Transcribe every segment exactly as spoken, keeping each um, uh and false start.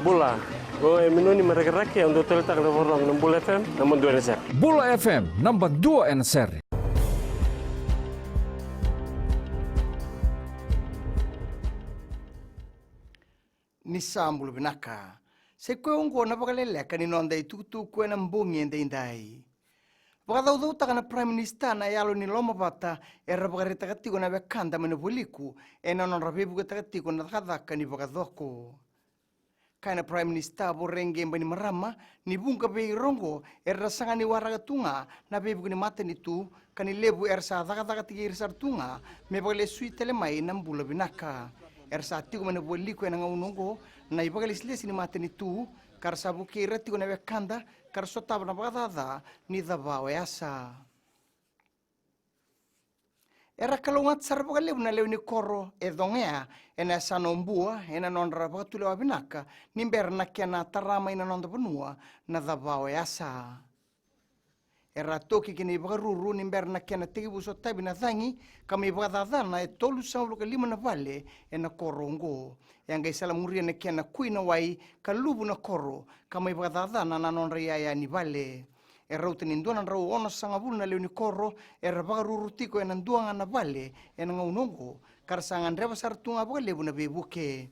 Bula. Qo e Minoni mai Rakiraki, au dau taleitaka na vakarorogo na Bula F M, naba dua ena sere. Bula F M, naba dua ena sere. Ni sa bula vinaka. Sa i koya oqo na vakaleleka ni noda itukutuku ena bogi edaidai. Vakacaucautaka na Prime Minister na yalo ni lomavata era vakaraitaka tiko na wekada mai na vualiku ena nodra veivuketaka tiko na cakacaka ni vakacoko. Kaya na Prime Minister Voreqe Bainimarama ni vuqa vei ira oqo era saga ni waraka tu ga na veivuke ni matanitu, ka ni levu era sa cakacakataki ira sara tu ga me vakalesui tale mai na bula vinaka. Era sa tiko mai na vualiku ena gauna oqo na ivakalesilesi ni matanitu, ka ra sa vukei ira tiko na wekada ka ra sotava na vakacaca ni cava o yasa. Era kalougata sara vakalevu na lewe ni koro e Cogea ena yasana o Bua ena nodra vakatulewa vinaka ni bera na kena tara mai na noda vanua na cava o yasa. Era toki ki na ivakaruru ni bera na kena tekivu sotavi na cagi ka mai vakacacana e tolusagavulu ka lima na vale ena koro oqo. E a qai salamuria na kena kui na wai ka luvu na koro ka mai vakacacana na nodra iyaya ni vale. E rauta ni dua na drau onosagavulu na lewe ni koro era vakaruru tiko ena dua ga na vale ena gauna oqo, ka ra sa gadreva sara tu ga vakalevu na veivuke.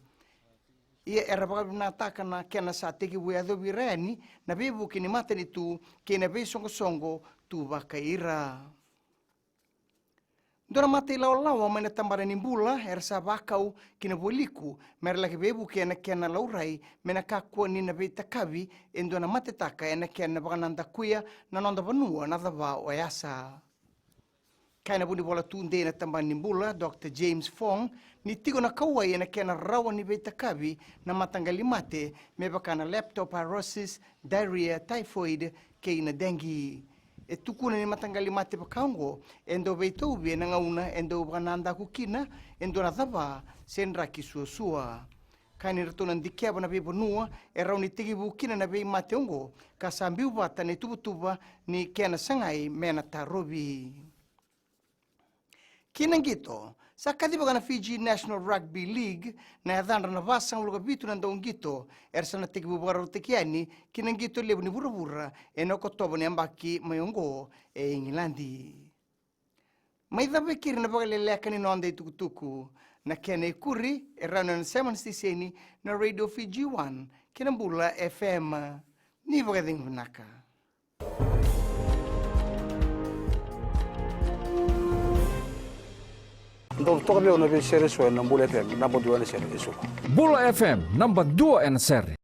Ia era vakavinavinakataka na kena sa tekivu yacovi ira yani na veivuke ni matanitu kei na veisoqosoqo tu vakai ira. Dua na mata ilawalawa mai na tabana ni bula era sa vakau ki na vualiku me ra laki veivuke ena kena laurai me na kakua ni na veitakavi e dua na matetaka ena kena vakanadakuya na noda vanua na cava o yasa. Kaya na vunivola tudei na tabana ni bula, Doctor James Fong, ni tiko na kauwai ena kena rawa ni veitakavi na mataqali mate me vaka na leptospirosis, diarrhea, typhoid kei na dengue. E tukuna ni mataqali mate vaka oqo e dau veitauvi ena gauna e dau vakanadaku kina e dua na cava se draki suasua. Kaya ni ratou na dikeva na veivanua e rawa ni tekivu kina na veimate oqo ka sa biu vata na ituvatuva ni kena sagai me na tarovi. Ki na qito, sa kacivaka na Fiji National Rugby League na yacadra na vasagavulu ka vitu na dauqito era sa na tekivu vakarautaki yani ki na qito levu ni vuravura ena Okotova ni yabaki mai oqo e Igiladi. Mai cava e keri na vakaleleka ni noda itukutuku. Na kena ikuri e rawa ni na sema na siteseni na Radio Fiji One kei na Bula F M. Ni vakacegu vinaka. Dou toka vei au na veisere eso ena Bula F M, naba dua ena sere eso. Bula F M, naba dua ena sere.